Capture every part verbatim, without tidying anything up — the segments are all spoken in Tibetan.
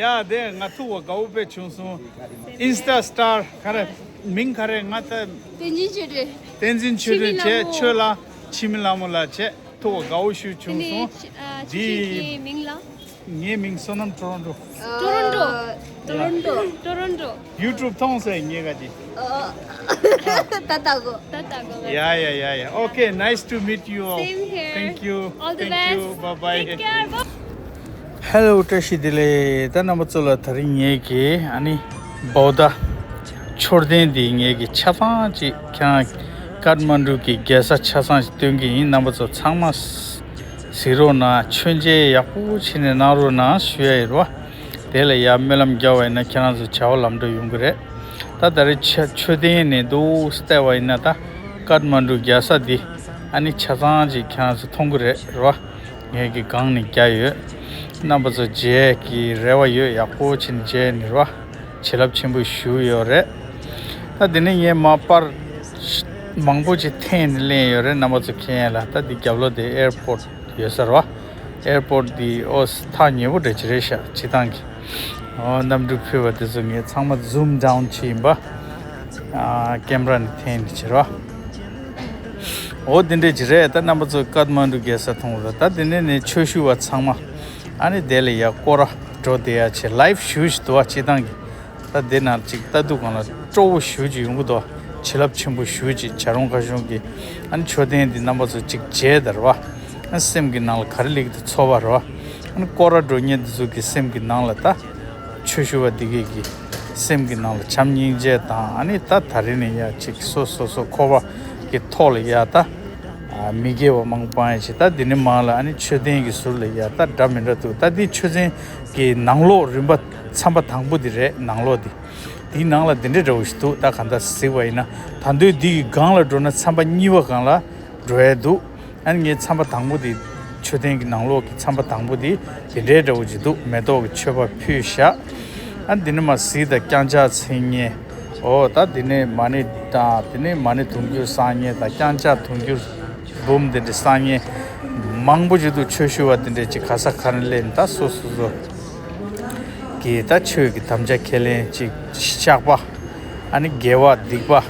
ཡ་དེ་ང་ཐུག་པ་དགའ་བོ་དཔེ་བྱུང་སོང་། ཨིན་སི་ཊ་སི་ཊར་ག་རེ་མིང་ག་རེ་ང་ད། བསྟན་འཛིན་ཆོས་སྒྲོན། བསྟན་འཛིན་ཆོས་སྒྲོན་བྱས། འཆི་མེད་ལྷ་མོ། ཆོས་ལ་འཆི་མེད་ལྷ་མོ་ལ་བྱས། ཐུག་པ་དགའ་བོ་ཞིག་བྱུང་སོང་། དེ་ནས་ཆོས་སྒྲོན་གྱི་མིང་ལ། ངའི་མིང་བསོད་ནམས་ཀྲོ་རོན་ཀྲོ། ཀྲོ་རོན་ཀྲོ། ཀྲོ་རོན་ཀྲོ། ཀྲོ་རོན་ཀྲོ། ཡུ་ཊུབ་མཐོང་སོང་ངས་ག་ཅི། ད་ལྟ་གོ། ད་ལྟ་གོ། Yeah, yeah, yeah, yeah. Okay, nice to meet you all. Same here. Thank you. All the best. Thank you. Bye bye. Take care. Bye. Hello, བཀྲ་ཤིས་བདེ་ལེགས། ད་རྣམ་པ་ཚོ་ལ་དེ་རིང་ངས་ཀྱི་ཨ་ནི་བོ་ད་མཆོད་རྟེན་འདི་ངས་ཀྱི་ཆ་ཚང་ཅིག་ཁྱེད་རང་ཀཏ་མན་ཌུ་གི་རྒྱལ་ས་ཆ་ཚང་ཞིག་སྟོན་གྱི་ཡིན། རྣམ་པ་ཚོ་ཚང་མ་གཟིགས་རོགས་གནང་། མཆོད་མཇལ་ཡག་པོ་བྱས་ནས་གནང་རོགས་གནང་ཞུ་ཡ་ཡིན་རོ། དེ་ལ་ཡ་སྨོན་ལམ་རྒྱག་པ་ཡིན་ན་ཁྱེད་རང་ཚོ་བྱ་བ་ལམ་འགྲོ་ཡོང་གི་རེད། ད་ད་རེས་ཆ་མཆོད་རྟེན་ནས་འདུག་བལྟས་པ་ཡིན་ན་ད་ཀཏ་མན་ཌུ་རྒྱལ་ས་འདི་ཨ་ནི་ཆ་ཚང་ཅིག་ཁྱེད་རང་ཚོ་མཐོང་གི་རེད་རོ། ངས་ཀྱི་སྒང་ནས་བརྒྱབ་ཡོད། རྣམ་པ་ཚོ་མཇལ་གྱི་རེ་བ་ཡོད། ཡག་པོ་བྱས་ནས་མཇལ་ནི་རོ། བྱིན་རླབས་ཆེན་པོ་ཞུ་ཡོད་རེད། ད་དེ་ནས་ངས་མ་པར་མང་པོ་ཅིག་འཐེན་ནས་ལེན་ཡོད་རེད། རྣམ་པ་ཚོ་མཁྱེན་ཡ་ལ། ད་འདི་རྒྱབ་ལོགས་དེ་ཨེར་པོརཊ་ཡོད་ས་རེད་བ། ཨེར་པོརཊ་འདི་ཨོ་ཐག་ཉེ་པོ་འདྲ་ཅིག་རེད་ཤག་སྤྱིར་བཏང་གི། ཨོ་གནམ་གྲུ་ཕུད་པ་དེ་ཚོ་ངས་ཚང་མ་ཛུམ་ཌའུན་བྱས་ཡིན་པ། ཨ་ཀེམ་ར་ནས་འཐེན་ནས་བྱས་རེད་བ། ཨོ་དེ་འདྲ་ཅིག་རེད། ད་རྣམ་པ་ཚོ་ཀཏ་མན་ཌུ་རྒྱལ་ས་མཐོང་རེད། ད་དེ་ནས་ནས་ཆོས་ཞུ་བ་ཚང་མ་ཨ་ནི་དེ་ལ་ཡ་སྐོར་ར་འགྲོ་བསྡད་ཡ་བྱས། ལའིབ་ཞུ་ཞིག་འདུག་བ་སྤྱིར་བཏང་གི། ད་དེ་ནང་ཅིག་ལྟ་དུས་སྒང་ལ་སྤྲོ་བོ་ཞེ་པོ་ཅིག་ཡོང་གི་འདུག་བྱིན་རླབས་ཆེན་པོ་ཞེ་པོ་ཅིག་བྱ་རུང་ཁ་གཞུང་གི་ཨ་ནི་མཆོད་རྟེན་འདི་རྣམ་པ་ཚོ་ཅིག་མཇལ་དར་བ། ཨ་སེམས་ཀྱི་ནང་ལ་ག་རེ་སླེབས་ཀྱི་འདུག་ཚོར་བ་རེད་བ། ཨ་ནི་སྐོར་ར་འགྲོ་མཁན་འདི་ཚོ་གི་སེམས་ཀྱི་ནང་ལ་ད་ཆོས་ཞུ་བ་འདི་གས་ཀྱི་སེམས་ཀྱི་ནང་ལ་བྱམས་སྙིང་རྗེ་དང་། ཨ་ནི་ད་ད་རེས་ནས་ཡ་ཅིག་སོ་སོ་སོ་འཁོར་བ་གི་ཐོག་ལ་ཡ་ད་མི་དགེ་བ་མང་པོ་སྤང་ཡ་ཅིག་ད་འདི་ནས་མར་ལ་ཨ་ནི་མཆོད་རྟེན་གྱི་ཟུར་ལ་ཡ་ད་འདྲ་མི་འདྲ་འདུག་ད་འདི་མཆོད་རྟེན་གྱི་ནང་ལོགས་རིམ་པ་མཚམས་པ་དང་པོ་འདི་རེད། ནང་ལོགས་འདི། དེའི་ནང་ལ་འདི་འདྲའི་འདྲ་བོ་ཞིག་འདུག་ད་ག་འདྲ་གཟིགས་པ་ཡིན་ན། ད་དུང་འདི་གི་སྒང་ལ་འགྲོ་ན་མཚམས་པ་གཉིས་པ་སྒང་ལ་འགྲོ་ཡ་འདུག་ཨ་ནི་ངས་མཚམས་པ་དང་པོ་འདི། མཆོད་རྟེན་གྱི་ནང་ལོགས་ཀྱི་མཚམས་པ་དང་པོ་འདི་འདི་འདྲའི་འདྲ་བོ་ཅིག་འདུག་མེ་ཏོག་གི་མཆོད་པ་ཕུལ་བཞག་ཨ་འདི་ནས་མར་གཟིགས་དང་། རྐྱང་ཕྱག་འཚལ་མཁན། ཨོ་ད་འདི་ནས་མ་ཎི་དང་། འདི་ནས་མ་ཎི་དུང་ཕྱུར་བསང་མཁན་དང་། རྐྱང་ཕྱག་དུང་ཕྱུར་འབུམ་འདི་འདྲ་བསང་མཁན་མང་པོ་ཅིག་འདུག་ཆོས་ཞུ་བ་འདི་འདྲ་ཅིག་ག་ས་ག་ནས་སླེབས་ནས་ད་སོ་སོ་སོ། གི་ད་ཆོས་ཀྱི་དམ་བཅའ་ཁས་ལེན་ཅིག་བཤགས་པ། ཨ་ནི་དགེ་བ་སྡིག་པ།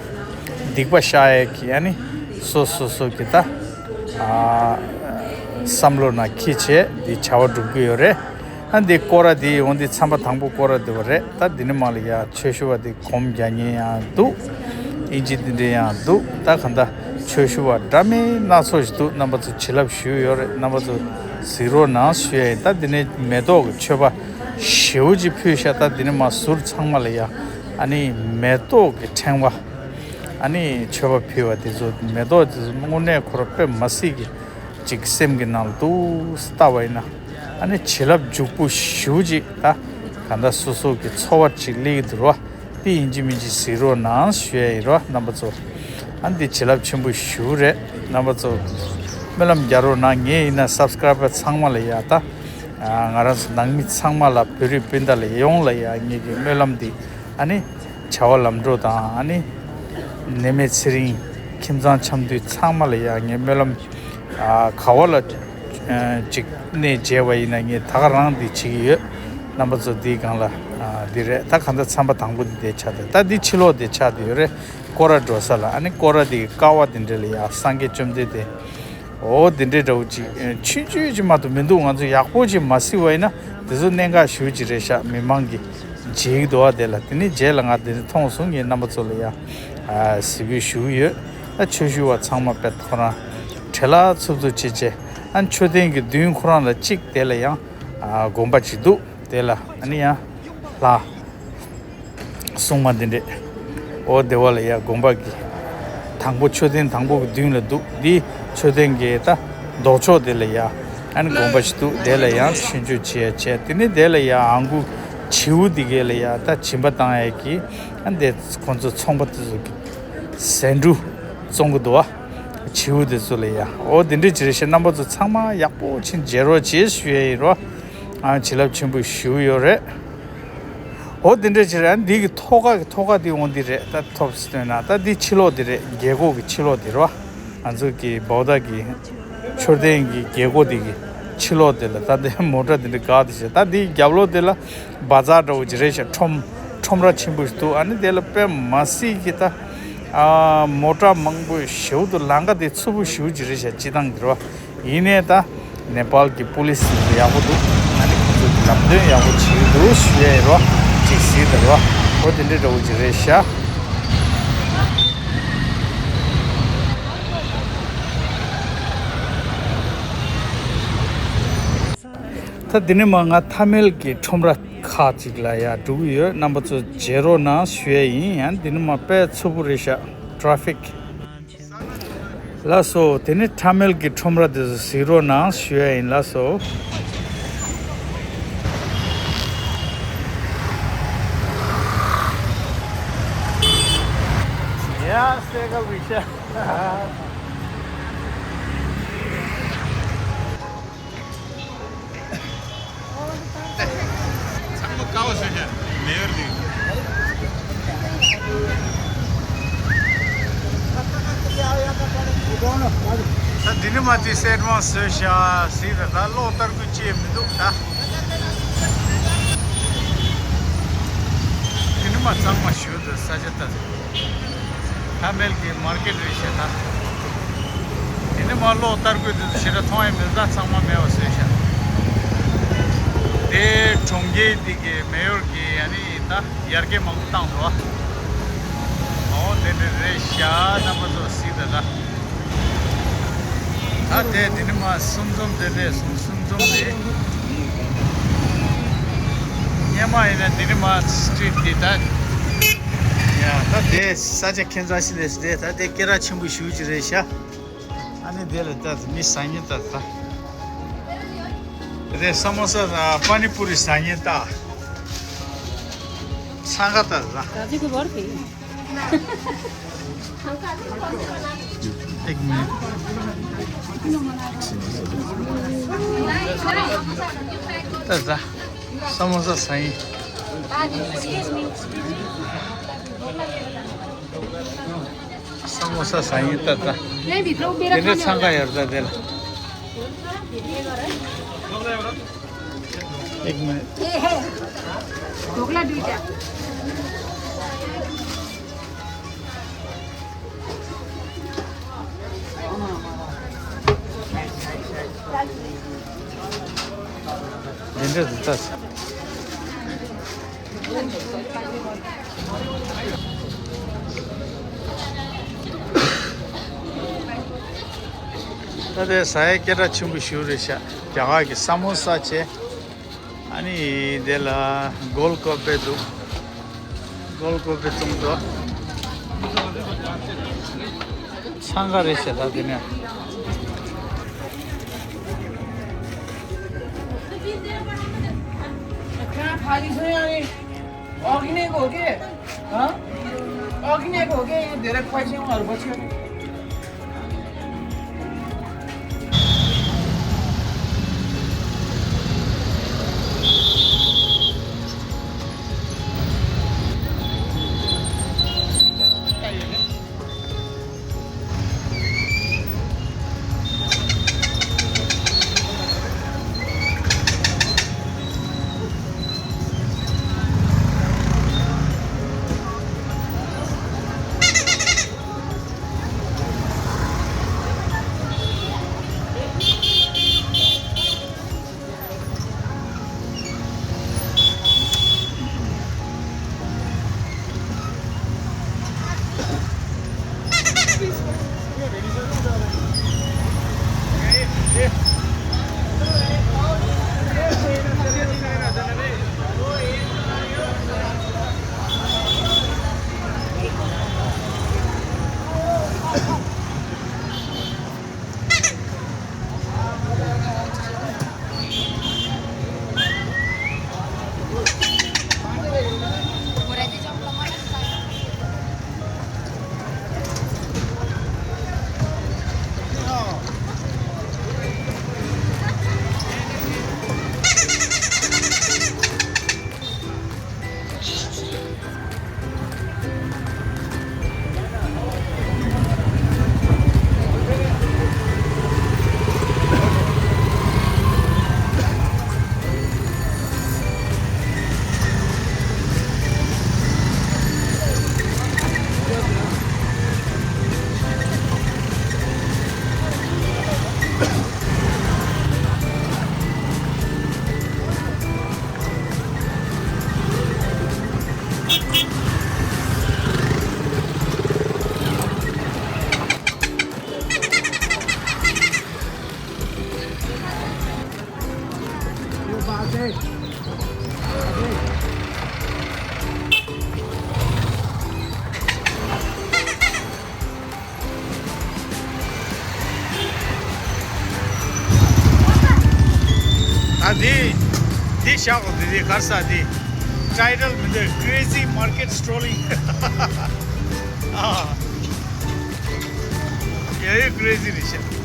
སྡིག་པ་བཤགས་ཡས་ཀྱི་ཨ་ནི་སོ་སོ་སོ་གི་ད་ཨ་བསམ་བློ་ནང་འཁྱེར་བྱས་འདི་བྱ་བ་སྒྲུབ་ཀྱི་ཡོད་རེད། ཨ་འདི་སྐོར་ར་འདི་འོང་འདི་མཚམས་པ་དང་པོ་སྐོར་ར་འདི་བ་རེད། ད་འདི་ནས་མར་ལ་ཡ་ཆོས་ཞུ་བ་འདི་སྒོམ་རྒྱག་མཁན་ཡང་འདུག་ཨིན་ཇི་འདི་འདྲ་ཡང་འདུག་ད་ག་འདྲ་ཆོས་ཞུ་བ་འདྲ་མིན་སྣ་ཚོགས་ཤིག་འདུག་རྣམ་པ་ཚོ་བྱིན་རླབས་ཞུས་ཡོད་རེད། རྣམ་པ་ཚོ་གཟིགས་རོགས་གནང་ཞུ་ཡ་ཡིན། ད་འདི་ནས་མེ་ཏོག་གི་མཆོད་པ་ཞེ་པོ་ཅིག་ཕུལ་ཤག་ད་འདི་ནས་མར་ཟུར་ཚང་མ་ལ་ཡ་ཨ་ནི་མེ་ཏོག་གི་ཕྲེང་བ། ཨ་ནི་མཆོད་པ་ཕུལ་བ་དེ་ཚོ། མེ་ཏོག་དེ་ཚོ་དངོས་གནས་ཁོ་རང་དཔེ་མི་སྲིད་ཀྱི་ཅིག་སེམས་ཀྱི་ནང་ལ་འདུག་སེ་བལྟས་པ་ཡིན་ན། ཨ་ནི་བྱིན་རླབས་འཇུག་པོ་ཞེ་པོ་ཅིག་ད་ག་འདྲ་སོ་སོ་གི་ཚོར་བ་ཅིག་སླེབས་ཀྱི་འདུག་རོ། དེ་ཡིན་གཅིག་མིན་གཅིག་གཟིགས་རོགས་གནང་ཞུ་ཡ་ཡིན་རོ་རྣམ་པ་ཚོ། ཨ་ནི་འདི་བྱིན་རླབས་ཆེན་པོ་ཞེ་པོ་རེད། རྣམ་པ་ཚོ་སྨོན་ལམ་རྒྱག་རོགས་གནང་། ངའི་ཡིན་ན་སབ་སི་ཀ་རའི་བར་ཚང་མ་ལ་ཡ་ད། ང་རང་ཚོ་ནང་མི་ཚང་མ་ལ། བོད་རིགས་སྤུན་ཟླ་ལ་ཡོངས་ལ་ཡ་ངེད་ཀྱི་སྨོན་ལམ་འདི་ཨ་ནི་བྱ་བ་ལམ་འགྲོ་དང་། ཨ་ནི་ནད་མེད་ཚེ་རིང་། ཁྱིམ་ཚང་འཆམ་མཐུན། ཚང་མ་ལ་ཡ་ངས་སྨོན་ལམ་ཨ་ག་བ་ལ་ཨ་ཅིག་གནས་མཇལ་བ་ཡིན་ན་ངས་ད་ག་རང་འདི་བྱེད་ཀྱི་ཡོད། རྣམ་པ་ཚོ་འདིའི་སྒང་ལ་ཨ་འདི་རེད། ད་ག་འདྲ་མཚམས་པ་དང་པོ་འདི་འདི་ཆགས་འདུག་ད་འདི་ཕྱི་ལོགས་འདི་ཆགས་འདུག་ཡོད་རེད། སྐོར་ར་འགྲོ་ས་ལ། ཨ་ནི་སྐོར་ར་འདི་ཀ་བ་འདི་འདྲ་ལ་ཡ་སངས་རྒྱས་བཅོམ་ལྡན་འདས། འོ་འདི་འདྲའི་འདྲ་བོ་ཅིག་ཆུང་ཆུང་ཅིག་མ་གཏོགས་མི་འདུག་ང་ཚོ་ཡག་པོ་ཅིག་མ་གཟིགས་པ་ཡིན་ན་འདི་ཚོ་གནད་འགག་ཞེ་པོ་ཅིག་རེད་ཤག་མི་མང་གིས་མཇལ་གྱི་འདུག་བ། དེ་ལ་དེ་ནས་རྗེས་ལ་ང་དེ་ནས་མཐོང་སོང་། ངས་རྣམ་པ་ཚོ་ལ་ཡ་ཨ་གཟིགས་འབུལ་ཞུ་གི་ཡོད། ད་ཆོས་ཞུ་བ་ཚང་མ་དཔེ་ཁོ་རང་བྲེལ་ལ་འཚུབ་འཚུབ་བྱེད་བྱེད། ཨ་མཆོད་རྟེན་གྱི་མདུན་ཁོ་རང་ལ་གཅིག་དེ་ལ་ཡང་ཨ་དགོན་པ་ཅིག་འདུག་དེ་ལ་ཨ་ནི་ཡང་ལྷ་སྲུང་མ་འདི་འདྲས། འོ་དེ་བ་ལ་ཡ་དགོན་པ་གི་དང་པོ། མཆོད་རྟེན་དང་པོ་གི་མདུན་ལ་འདུག་འདི་མཆོད་རྟེན་གྱི་ད་ལྡོག་ཕྱོགས་དེ་ལ་ཡ་ཨ་ནི་དགོན་པ་ཞིག་འདུག་དེ་ལ་ཡང་ཆོས་ཞུ་བྱེད་ཡ་བྱས། དེ་ནས་དེ་ལ་ཡ་ཨང་གུ་བྱིའུ་འདི་གས་ལ་ཡ་ད་སྦྱིན་པ་བཏང་ཡ་གི་ཨ་ནི་དེ་ཁོང་ཚོ་ཚོང་པ་དེ་ཚོ་གི་ཟན་འབྲུ་བཙོང་གི་འདུག་བ། བྱིའུ་དེ་ཚོ་ལ་ཡ། འོ་དེ་འདྲས་ཅིག་རེད་ཤག་རྣམ་པ་ཚོ་ཚང་མ་ཡག་པོ་ཕྱིན་མཇལ་རོགས་བྱེད་ཞུ་ཡ་ཡིན་རོ། ཨ་བྱིན་རླབས་ཆེན་པོ་ཞུ་ཡོད་རེད། འོ་དེ་འདྲས་ཅིག་རེད། ཨ་འདི་གི་ཐོག་ཁ་གི་ཐོག་ཁ་འདི་འོང་འདི་རེད། ད་ཐོབ་སྟོན་ན་ད་འདི་ཕྱི་ལོགས་འདི་རེད། རྒྱལ་སྒོ་གི་ཕྱི་ལོགས་འདི་རེད་བ། ང་ཚོ་གི་བོ་དྷ་གི་མཆོད་རྟེན་གྱི་རྒྱལ་སྒོ་འདི་གི་ ཕྱི་ལོགས་དེ་ལ་ད་དེ་མོ་ཊ་དེ་འདྲ་ག་དེ་བྱས། ད་དེའི་རྒྱབ་ལོགས་དེ་ལ་བ་ཛར་འདྲ་བོ་ཅིག་རེད་ཤག་ཁྲོམ་ཁྲོམ་ར་ཆེན་པོ་ཞིག་འདུག་ཨ་ནི་དེ་ལ་དཔེ་མ་སྲིད་ཀྱི་ད་ཨ་མོ་ཊ་མང་པོ་ཞེ་པོ་འདུག་ལམ་ཁ་དེ་རྩུབ་པོ་ཞེ་པོ་ཅིག་རེད་ཤག་སྤྱིར་བཏང་གི་རེད་བ། ཡིན་ནའི་ད་ནེ་པཱལ་གྱི་པུ་ལིས་ཡག་པོ་འདུག་ཨ་ནི་ཁོ་ཚོས་ལམ་སྟོན་ཡག་པོ་བྱེད་ཀྱི་འདུག་ཞུ་ཡ་ཡིན་རོ། ཅིག་གཟིགས་དང་རོ། འོ་དེ་འདྲའི་འདྲ་བོ་ཅིག་རེད་ཤག་ད་འདི་ནས་མར་ང་ཐ་མལ་གྱི་ཁྲོམ་ར་ཁག་ཅིག་ལ་ཡར་འགྲོ་གི་ཡོད། རྣམ་པ་ཚོ་མཇལ་རོགས་གནང་ཞུ་ཡ་ཡིན། ཡང་འདི་ནས་མར་དཔེ་རྩུབ་པོ་རེད་ཤག་ཊ་ཕིག་ལགས་སོ། དེ་ནས་ཐ་མལ་གྱི་ཁྲོམ་ར་དེ་ཚོ་གཟིགས་རོགས་གནང་ཞུ་ཡ་ཡིན། ལགས་སོ། ཡ་སེ་ག་བི་ཤ། ཚང་མ་དཀར་པོ་བཟོས་ཤག་མེ་ཡོར་དེ། ད་འདི་ནི་མ་དེ་སེར་མང་བཟོས་ཤག་གཟིགས་ར། ད་གློག་ལྟར་སྐུད་ཅི་ཡང་མི་འདུག་ད་འདི་ནི་མ་གཙང་མ་ཞུ་འདུག་ས་ཆ་ད། ཐ་མལ་གྱི་མར་ཀེ་ཊི་རེད་ཤག་ད། དེ་ནས་མར་གློག་ལྟར་སྐུད་དེ་ཚོ་ཞེ་དྲག་མཐོང་ཡ་མེད། ད་ཚང་མ་མེད་པ་བཟོས་ཤག་དེ་གྲོང་ཁྱེར་འདི་གི་མེ་ཡོར་གྱི་ཨ་ནི་ད་ཡར་རྒྱས་མང་པོ་བཏང་འདུག་ཨ། འོ་དེ་འདྲ་རེད་ཤག་རྣམ་པ་ཚོ་གཟིགས་དང་ད། ད་དེ་འདི་ནས་མར་གསུམ་འཛོམས་དེ་ལས་སོང་། གསུམ་འཛོམས་རེད། སྔོན་མ་ཡིན་ན་འདི་ནས་མར་སི་ཊི་རིཊ་འདི་ད། ཡ་ད་དེ་ས་ཆ་ཁྱད་མཚར་ཞིག་རེད་ཟེར། དེ་ད་དེ་སྐད་གྲགས་ཆེན་པོ་ཞེ་པོ་ཅིག་རེད་ཤག་ཨ་ནི་དེ་ལ་ད་མི་ཟ་ཉེན་ད་ད། དེ་ས་མོ་ས་དང་པ་ནི་པུ་རི་ཟ་ཉེན་ད། འཚང་ཁ་ད་ད། एक मिनट। ད་ཟ། ས་མོ་ས་ཟ་ཡིན། ས་མོ་ས་ཟ་ཡིན་ད་ད། དེ་འདྲའི་འཚང་ཁ་ཡོད་ད་དེ་ལ། एक मिनट। ढोकला दुईटा। དེ་འདྲ་ཟེར་ད། ད་ལྟའི་ཟ་ཡའི་སྐད་གྲགས་ཆེན་པོ་ཞིག་རེད་ཤག་རྒྱ་གར་གྱི་ས་མོ་ས་བྱས། ཨ་ནི་དེ་ལ་གོལ་ཀོབ་པེ་འདུག་གོལ་ཀོབ་པེ་བཙོང་འདུག་འཚང་ཁ་རེད་ཤག་ད་དེ་ནས། ऑर्गेनिक हो गए। हाँ? ऑर्गेनिक हो गए, ये तेरे पैसे और बचे। ད་འདི་འདི་བཞག་གོ། འདི་འདི་གར་ས་འདི་ཊའི་ཊལ་མི་འདུག Crazy Market Strolling. ཨ། ཡ་ཡོད་ཀི་རེ་ཟི་རེད་ཤག་དེ་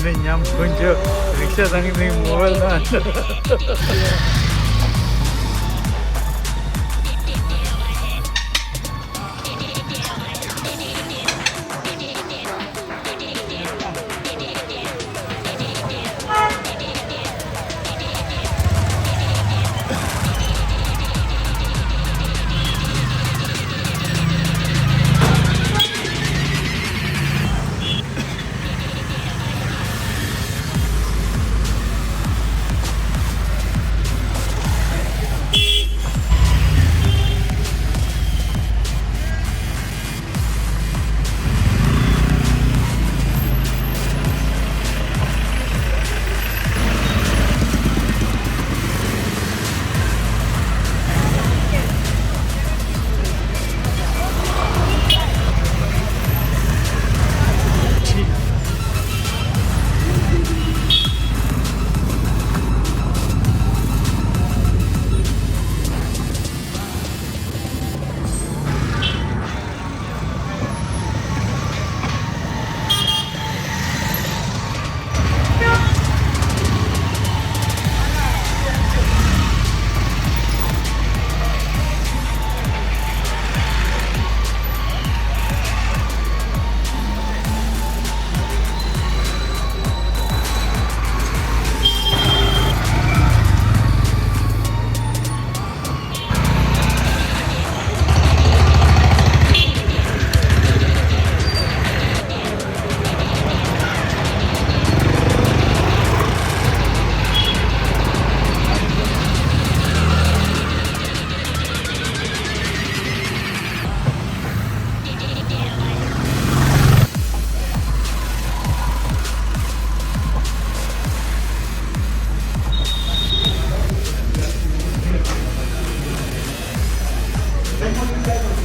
འདྲ་ཉམས་དཀོན་མཆོག་རིག་ཤ་དང་ནི་མོ་བལ་ན།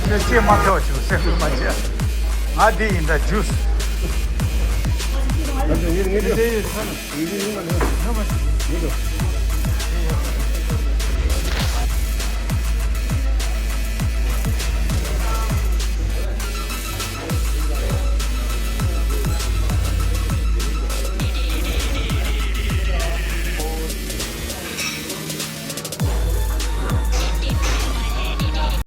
ཁྱེད་ཅེས་མ་ཁེལ་བ་ཞིག་སེམས་ཤུགས་མ་བྱེད། ང་འདི་ཡིན་ད་ཇུས།